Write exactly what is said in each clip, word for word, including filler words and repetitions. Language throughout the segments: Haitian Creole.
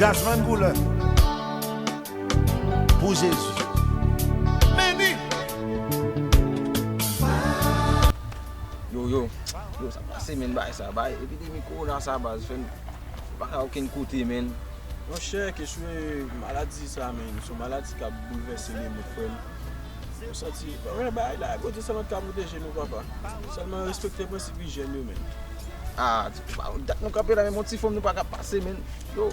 Gazman koulè. Pou Jezi. Meni. Yo, yo, yo, sa pase, men, bagay sa, bagay epidemi kowona sa, baz, fè m pa ka okenn kote, men. Monchè, kesyon maladi sa, men, se yon maladi k ap boulvèse lemonn, frè m. Ou santi, men, bagay la, Bondye sèlman k ka pwoteje nou, papa. Sèlman respekte prensip ijyèn yo, men. Ah, dat nou kanpe la, men, yon ti fòm nou pa ka pase, men. Yo.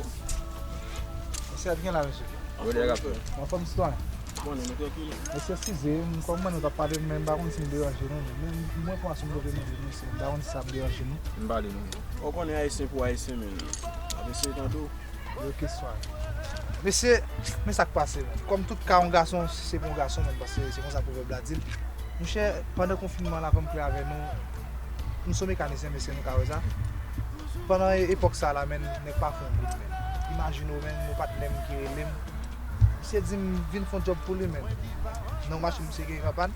Mesye, ap gen la, mesye. Yo, de rapè. Anfòm, sitwayen? Konnen nou trankil. Mesye, eskize m, kòm mwen nou t ap pale, men m pa konn si m deranje nou, men mwen fwa si m dwe mande mesye, m pa konn si sa ap deranje nou. M pale nou. Ou konnen Ayisyen pou Ayisyen, men. Ap eseye tande w. Ok, sitwayen. Mesye, men sa k pase, men. Kòm tout ka yon gason, se pou yon gason, men, paske se konsa pwovèb la di l. Monchè, pandan konfinman la, fò m klè avè nou, nou se mekanisyen, mesye, nou ka wè sa. Pandan e- epòk sa la, men, nèg pa fè yon goud, men. Imajine w, men, yon patnè m ki rele m. Misye di m vin fè yon djòb pou li, men. Nan yon machin misye gen an pàn.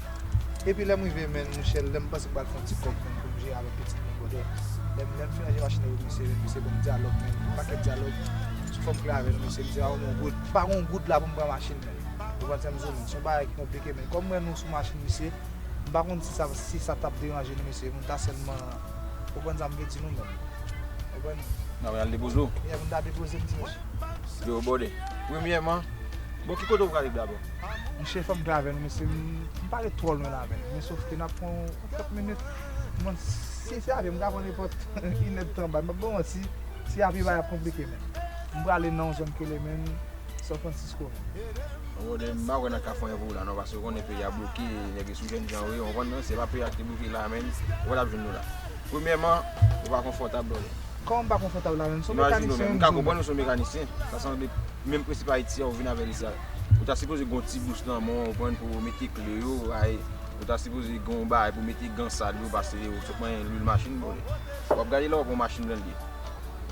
Epi lè m rive, men, monchè, lè m panse m pral fè yon ti kòb, men, pou m jere avèk pitit mwen, brother. Lè m, lè m fin ranje machin nan pou misye, men, misye ban m dyalòg, men, yon pakèt dyalòg. Fò m klè avè nou, misye, misye pa ban m yon goud. Pa gen yon goud la pou m pran machin, men. Ou konprann sa m di w, men. Se yon bagay ki konplike, men. Kòm mwen nou sou machin, misye, m pa konn si sa, si sa t ap deranje nou, mesye, pou n ta sèlman, ou konprann sa m vle di nou menm. Ou konprann? N ap al depoze w. Yeah, pou n ta depoze m, ti mesye. Yo, bòde. Premyèman, bon, ki kote w prale dabò? Monchè, fò m klè avè nou, mesye, m, m pa ret twò lwen la, men. Men sof ke n ap pran yon trant minit. Bon, si se avyon, m ka pran nenpòt inèdtan bay. M ap bon, si, si avyon bay ap konplike, men. M prale nan yon zòn ki rele, men, San Francisco, men. Bon, de, m pa kwè nan ka fè anyen pou ou la, non, paske ou konnen peyi a bloke, nèg yo sou jènjan yo ye, ou konprann, non, se pa peyi a ki te bloke la, men, ou pa t ap jwenn nou la. Premyèman, ou pa konfòtab, brother. Kòman m pa konfòtab la, men? M se yon mekanisyen, m ka konprann ou se yon mekanisyen, sa sanble menm prensip Ayiti a, ou vin avè l isi a. Ou ta sipoze gen yon ti bous nan men w, ou konprann, pou mete kle yo, ay, ou ta sipoze gen yon bagay pou mete gan sal yo, pase yo, sot manyen lwil machin, brother. W ap gade lè w ap yon machin blende.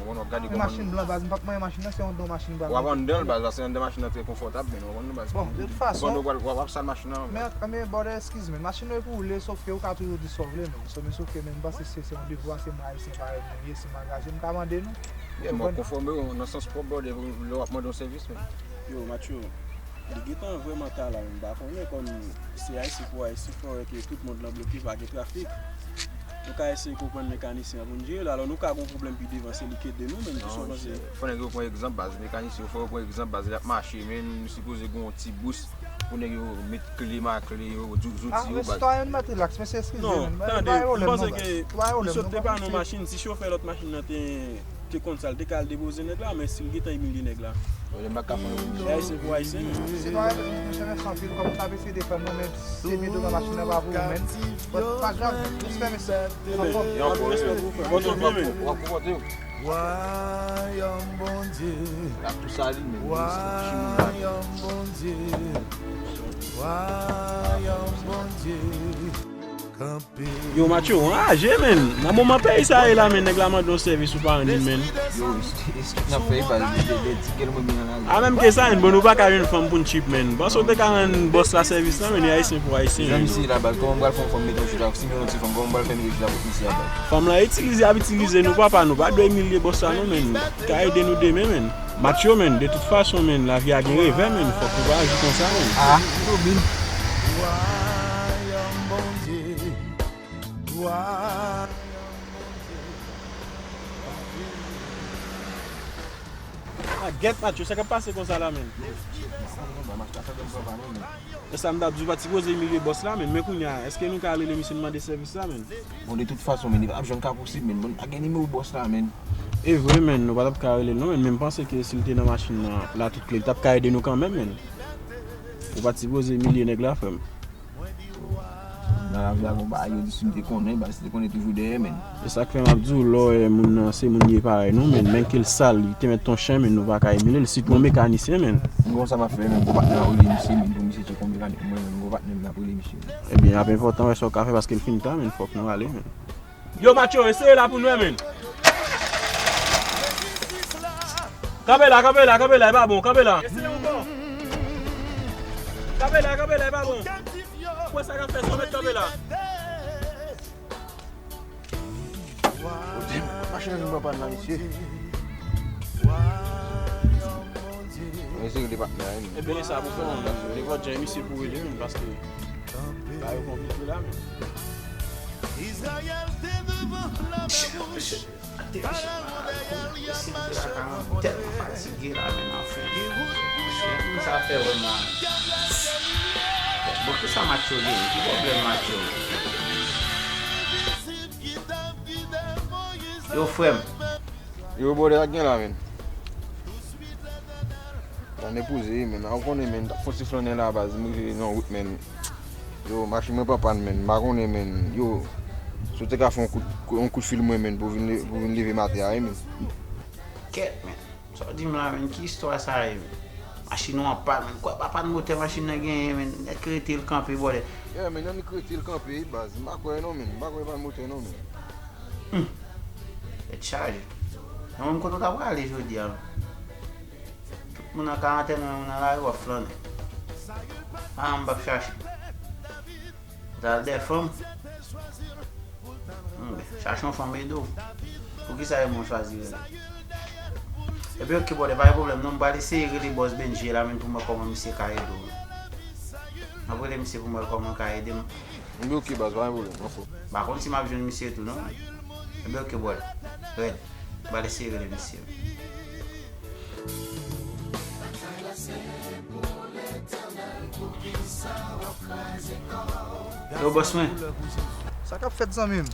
Ou konn w ap gade kòman. Machin blan, baz, m p ap manyen machin nan, se anndan machin blan. W ap anndan l, baz, paske anndan machin nan trè konfòtab, men ou konn, baz. Bon, de tout fason, pandan w pral, w ap, w ap sal machin nan. Men, men, brother, eskiz, men, machin nan e pou woule, sof ke ou ka toujou di sa w vle, men. So, men, sof ke, men, m panse se, se yon devwa, se mwen Ayisyen parèy nou ye, si m angaje, m ka mande nou. Yeah, m ap konfòme w nan sans pwòp, brother, lè w ap mande yon sèvis, men. Yo, Matcho, li gentan vrèman ta la, men m pa konnen, kòm se Ayisyen pou Ayisyen, fò wè ke tout mond lan bloke, pa gen trafik. Nou ka eseye konprann mekanisyen an pou n jere l. Alò, nou ka gen yon pwoblèm pi devan, se li k ede nou, men ki sa w panse? Fò nèg yo pran egzanp, baz. Mekanisyen yo, fò yo pran egzanp, baz. Lè y ap mache, men, nou sipoze gen yon ti bous pou nèg yo met kle, makle yo, zouti yo, baz. Sitwayen, nou mèt rilaks, mesye, eskize, men. Non, tande, m panse ke misye te pa nan machin, si chofè lòt machin nan te, te konn sa, l te ka al depoze nèg la, men si l gentan imilye nèg la. Yo, m pa ka fè anyen pou misye. Ayisyen pou Ayisyen. Se pa, monchè, mèsi anpil, kòm w t ap eseye defann nou, men se bidon nan machin nan pa pou ou, men. But pa grav, respè, mesye. Anfòm. Anpil respè pou ou, frè. Konpòte w byen, men. W ap konpòte w. Wayòm Bondye. L ap tou sali, men. Wayòm Bondye. Wayòm Bondye. Yo, Matcho, w anraje, men. Nan moman peyi sa ye la, men, nèg la mande yon sèvis ou pa rann li, men. Yo, eskiz n ap fè, baz, de, de, de, ti kè l mwen byen anraje. A, menm ke sa, men, bon, nou pa ka jwenn fanm pou n tchip, men. Panse w te ka rann bòs la sèvis la, men, e Ayisyen pou Ayisyen, men. Jan misye la, baz, kòman m pral fè yon fanm mete yon chita, si m yon ti fanm, kòman m pral fè mete chita pou misye a, baz? Fanm lan itilize, ap itilize nou, papa, nou pa dwe imilye bòs la, non, men. Ka ede nou demen, men. Matcho, men, de tout fason, men, lavi a gen revè, men, fòk nou pa aji konsa, men. Ah, Robin. Wayòm Bondye. Wayòm Bondye. Ah, gèt, Matcho, sa k ap pase konsa la, men? E sa m t ap di w, pa t sipoze imilye bòs la, men. Men kounye a, èske nou ka rele misye n mande sèvis la, men? Bon, de tout fason, men, li pa ap janm ka posib, men. Bon, pa gen nimewo bòs la, men. E vre, men, nou pa t ap ka rele l, non, men, men m panse ke si l te nan machin nan, la tout kle, li t ap ka ede nou kanmenm, men. Ou pa t sipoze imilye nèg la, frè m. Nan lavi a, gon bagay yo di si m te konnen, baz, si te konnen toujou dèyè, men. E sa k fè m ap di w, lè w wè moun nan, se moun li ye parèy nou, men, menm ke l sal, li te mèt t on chen, men nou pa ka imilye l, sitou yon mekanisyen, men. M gon sa m ap fè, men, gon patnè m ap rele misye, men, pou misye tcheke yon mekanik mwen, men, gon patnè m ap rele misye. Ebyen, ap enpòtan wè sa w ka fè, paske l fin ta, men, fòk nou ale, men. Yo, Matcho, eseye la pou n wè, men. Kanpe la, kanpe la, kanpe la, e pa bon, kanpe la. Kanpe la, kanpe la, e pa bon. Kwè sa k ap fè, se w mèt kanpe la. Machin nan vin pran pàn la, mesye. Mesye rele patnè a, wi. Ebyen, e sa pou fè, menm, paske nenpòt jan, e misye pou rele, menm, paske bagay yo konplike la, menm. Izrayèl te devan labous, Farawon dèyè l, y ap mache anfòm. Tèlman fatige la, menm, anfen. Kisa fè wè m la, menm? Bon, kisa Matyo gen? Ki pwoblèm Matyo gen? Yo, frè m. Yo, brother, sa k gen la, menm? Tande poze, menm. A, ou konnen, menm, m t ap fè yon ti flannen la, baz, m rive nan wout, menm. Yo, machin mwen pran pàn, menm. M pa konnen, menm. Yo, si w te ka fè yon kout, yon kout fil mwen, menm, pou vin le-, pou vin leve m atè a, wi, menm. Kèt, menm. Sa w di m la, menm? Ki istwa sa ye, menm? Machin ou an pàn, menm. Kwè pa pàn motè machin nan genyen, menm. Nèk rete l kanpe, brother. Yeah, menm, nèk rete l kanpe, wi, baz. M pa kwè non, menm. M pa kwè pàn motè non, menm. Hmm. Tèt chaje. Nan menm kote w ta prale jodi a, menm? Tout moun nan karantèn, menm nan lari, w ap flannen. A, m p ap chache. Ou ta al dèyè fanm? Hmm, chache yon fanm ede w. Poukisa e mwen chwazi rele? Ebyen, oke, brother, pa gen pwoblèm, non, m pral eseye rele bòs Benjie la, menm, pou m wè kòman misye ka ede w. M ap rele misye pou m wè kòman l ka ede m. Ebyen, oke, baz, pa gen pwoblèm, anfòm. M pa konn si m ap jwenn misye tou, non. Ebyen, oke, brother. Red. M pral eseye rele misye. Yo, bòs mwen. Sa k ap fèt, zanmi m?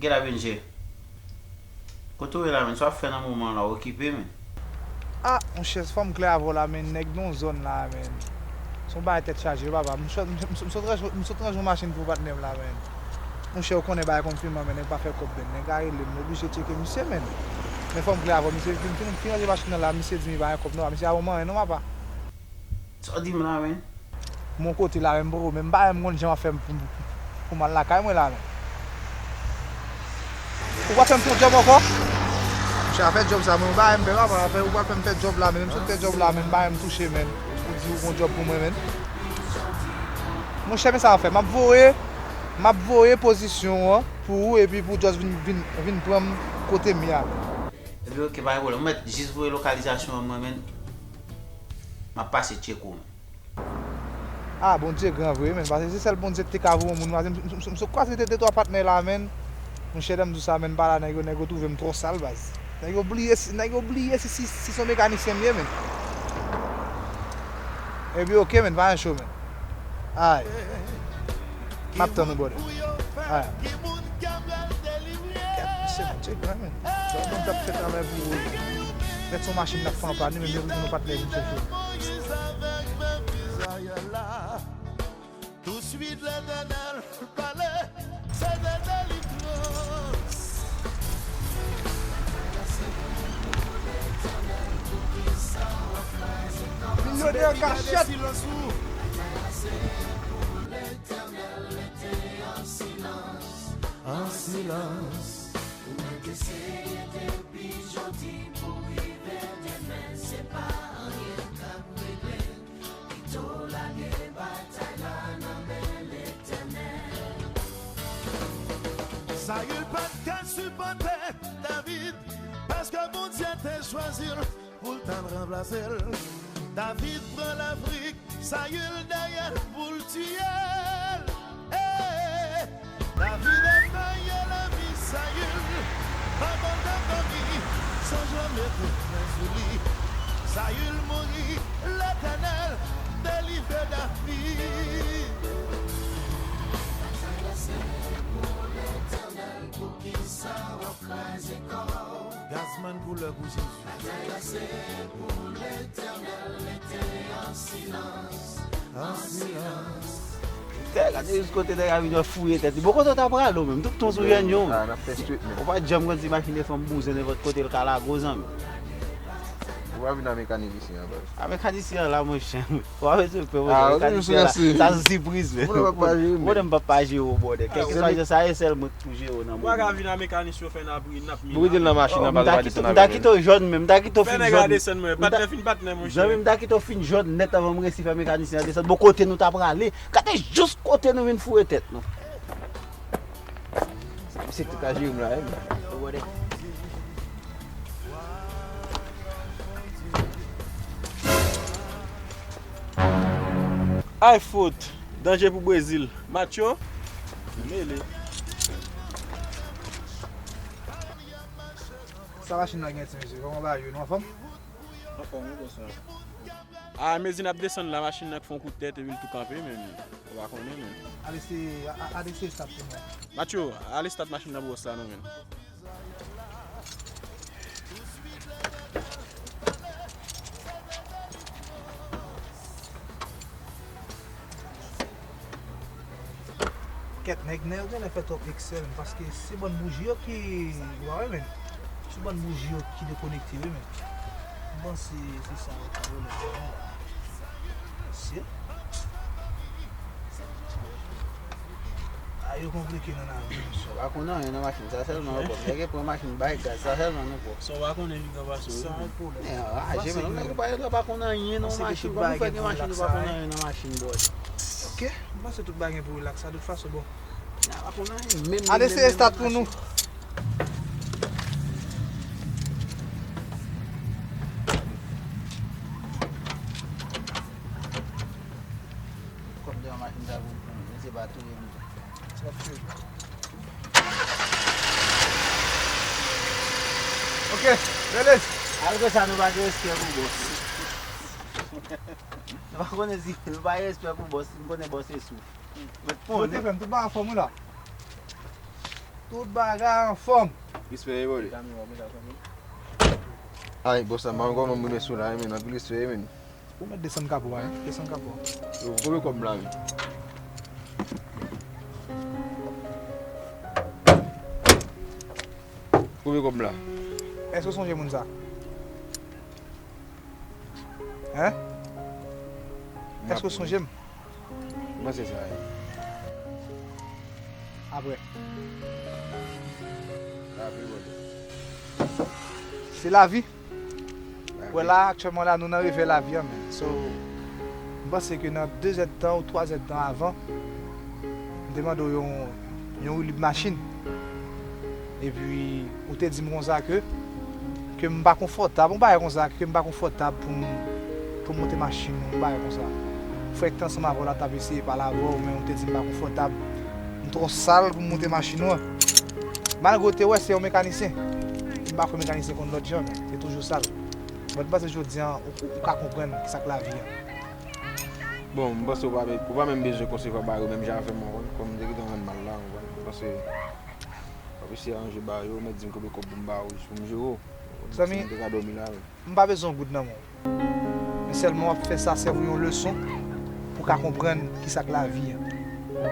Gen la, Benjie. Kote w ye la, menm? Sa w ap fè nan moman la? W okipe, menm? A, monchè, fò m klè avè w la, menm, nèg nan yon zòn la, menm. Se yon bagay tèt chaje, wi, papa. M sot, m sot, m sot ranje, m sot ranje yon machin pou patnè m la, menm. Monchè, ou konnen bagay konfineman, menm, nèg pa fè kòb, menm. Nèg la rele m, m oblije tcheke misye, menm. Men fò m klè avè w, misye fin, fin, fin ranje machin nan la, misye di m li pa gen kòb non, misye pa ban m anyen non, papa. Sa w di m la, menm? Mon kote la, menm, bro, menm bagay m konn jan w ap fè m pou, pou, pou m al lakay mwen la, menm. Ou pral fè m fè yon djòb ankò? Monchè, afè djòb sa, mwen, yon bagay m pè, papa, afè, ou pral fè m fè djòb la, menm, menm si w fè djòb la, menm, bagay m touche, menm. Ou di ou gon djòb pou mwen, menm. Monchè, men sa w ap fè, m ap voye, m ap voye pozisyon an pou ou, epi pou w just vin, vin, vin pran m kote m ye a. Ebyen, oke, pa gen pwoblèm. Ou mèt jis voye lokalizasyon an mwen, menm. M ap pase tcheke w, menm. A, Bondye gran vre, menm, paske se sèl Bondye ki te ka voye yon moun, paske m, m, m, m sot kwaze de, de twa patnè la, menm. Monchè, lè m di w sa, menm, pa la, nèg yo, nèg yo twouve m twò sal, baz. Nèg yo bliye si, nèg yo bliye si, si, si se yon mekanisyen m ye, menm. Ebyen, oke, menm, pa gen cho, menm. Ay. M ap tann ou, brother. Ay. Gad, misye, Bondye gran, menm. Gad, moun k ap fè travay pou ou. Mèt se yon machin n ap fè anpàn, li menm, li pou nou patnè vin chèche. Touswit Letènèl pale, se de delivrans. Milyonè an kachèt. An silans. Ou mèt eseye depi jodi pou rive demen, se pa anyen k ap regle. Pito lage batay la nan men Letènèl. Sayil pa t ka sipòte David, paske Bondye te chwazi l pou l t al ranplase l. David pran lafrik, Sayil dèyè l pou l tiye l. Hey! David ap peye lavi Sayil, pa ba l dakò ki sonj la mete men sou li. Sayil mouri, Letènèl delivre David. Batay la se pou Letènèl, poukisa w ap kraze kò w? Gazman koulè pou Jezi. Batay la se pou Letènèl, rete an silans, an silans. Tè, gade jis kote nèg la vin fouye tèt li. Bon, kote w ta prale w menm? Tout tan sou jèn yo. A, n ap fè street, menm. Ou pa t janm konn si machin de fanm bouzen nenpòt kote l ka lage w, zanmi. Ou pa vin a mekanik isi an, baz. A, mekanisyen an la, monchè. Ou pa bezwen pè, monchè. Mekanisyen an la, sa se sipriz, menm. Ou konnen m p ap pa jere w, brother. Kèlkeswa jan sa ye, sèl mwen k pou jere w nan moman. Ou pa ka vin a mekanisyen fè n ap ri, n ap mina. Ou rete l nan machin nan, baz, ou pa desann avè l. M ta kite w jòn menm, m ta kite w fin jòn. Fè nèg la desann, mwen. Patnè fin patnè, monchè. Zanmi m, m ta kite w fin jòn nèt avan m resi fè mekanisyen an desann. Bon, kote nou t ap prale? Gade jis kote nou vin foure tèt nou. Misye ki te ka jere m la, wi. Ou wè de. Ay fout, danje pou Brezil. Match yo mele. Sa machin nan gen ti mesye, kòman bagay yo, nou anfòm? Anfòm, wi, bòs la. A mezi n ap desann la, machin nan k fè yon kout tèt epi l tou kanpe, men ou pa konnen, men. Ale se, a- a- ale se start pou mwen. Match yo, ale start machin nan bòs la, non, men. Kèt nèg nan yo genlè fè twòp eksè, men, paske se bann bouji yo ki, w a wè, men. Se bann bouji yo ki dekonekte, wi, men. M panse se sa yo ka rele la. Mesye. A, yo konplike nan lavi, mesye. Ou pa konn anyen nan machin sa sèlman, ou pwòp. Nèg pran machin bay gaz, sa sèlman nou pwòp. Sa w pa konnen li nan pase w. Sa yon pwoblèm. Men anraje, men nèg ou pa, ou pa konn anyen nan machin. Kòman w fè gen machin, ou pa konnen anyen nan machin, bòs? Ok, m panse tout bagay gen pou relax la, de tout fason, bon. N a pa konnen anyen, menm, ale se estat pou nou. Kòm de yon machin sa pou, pou, se pa touye m. Se pa touye m. Ok, rele. Apre sa, nou pa gen respè pou bòs. Nou pa konnen si nou pa gen respè pou bòs, nou konnen bòs se souf. Mwen konnen. Tout bagay anfòm, wi la. Tout bagay anfòm. Respè, bòs. Ay, bòs la, m pa konn kòman m rete sou la, men anpil respè, men. Ou mèt desann kapo a, wi. Desann kapo a. Yo, konbyen kòb m la, wi? Konbyen kòb m la? Èske w sonje moun sa? Hein? Èske w sonje m? Kòman se sa ye? Apre. Lavi, bòs. Se lavi. Wè la, aktyèlman la, nou nan revè lavi a, men. So, m panse ke nan de zèdtan ou twa zèdtan avan, m te mande w yon, yon woulib machin. Epi, ou te di m konsa ke, ke m pa konfòtab, yon bagay konsa, ke m pa konfòtab pou m, pou m monte machin, yon bagay konsa. Ou fè k te ansanm avè w la, t ap eseye pale avè w, men ou te di m pa konfòtab. M twò sal pou m monte machin ou an. Malgre w te wè se yon mekanisyen. M pa kwè mekanisyen konn lòt jan, men se toujou sal. Mwen panse jodi a, ou, ou ka konprann ki sa k lavi a. Bon, m panse ou pa, ou pa menm bezwen konsevwa bagay yo menm jan avè m, ou konprann? Kòm m te gentan rann mal la, ou konprann? M panse w ap eseye aranje bagay yo, ou mèt di m konbyen kòb pou m ba ou, jis pou m jere w. Zanmi, m te ka dòmi la, wi. M pa bezwen yon goud nan men w. Men sèlman w ap fè sa sèvi w yon leson pou w ka konprann ki sa k lavi a.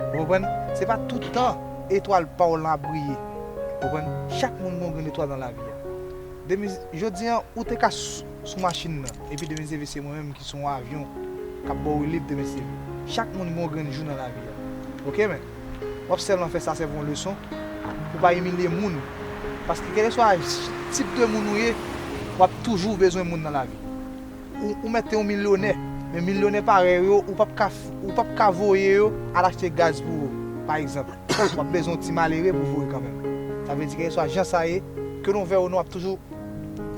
Ou konprann? Se pa tout tan etwal pa w lan ap briye. Ou konprann? Chak moun gen yon grenn etwal nan lavi a. Demen, jodi a, ou te ka s-, sou machin nan, epi demen se mwen menm ki sou yon avyon k ap ba w woulib demen se. Chak moun gen yon grenn jou nan lavi a. Oke, men. W ap sèlman fè sa sèvi yon leson pou w pa imilye moun. Paske kèlkeswa tip de moun ou ye, w ap toujou bezwen moun nan lavi. Ou, ou mèt te yon milyonè, men milyonè parèy ou yo, ou p ap ka f-, ou p ap ka voye yo al achte gaz pou ou, pa egzanp. W ap bezwen yon ti malere pou voye kanmenm. Sa vle di, kèlkeswa jan sa ye, ke nou vle ou non, w ap toujou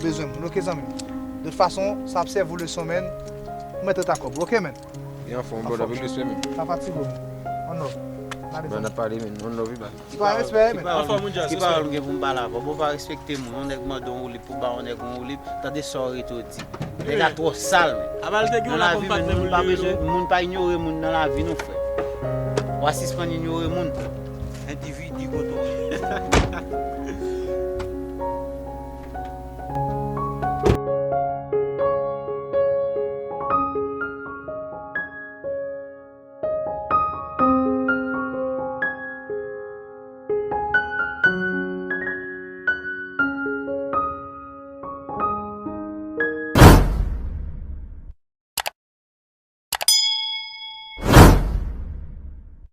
bezwen moun. Oke, zanmi m? De tout fason, sa ap sèvi w leson, men. Ou mèt ret ak kòb ou, oke, men? Li anfòm, brother, anfòm, respè, men. Pa fatige w, men. One love. N a desann. N ap pale, men. One love, wi, baz. Ki pa respè, men. Anfòm, moun djaz, respè. Ki pawòl m gen pou m pale avè w? Bon, pa respekte moun. Yon nèg mande w yon woulib pou ba yon nèg yon woulib, tande sa w rete w di. Nèg la twò sal, men. Nan lavi, men, moun pa bezwen, moun pa inyore moun nan lavi, non, frè. W a sispann inyore moun.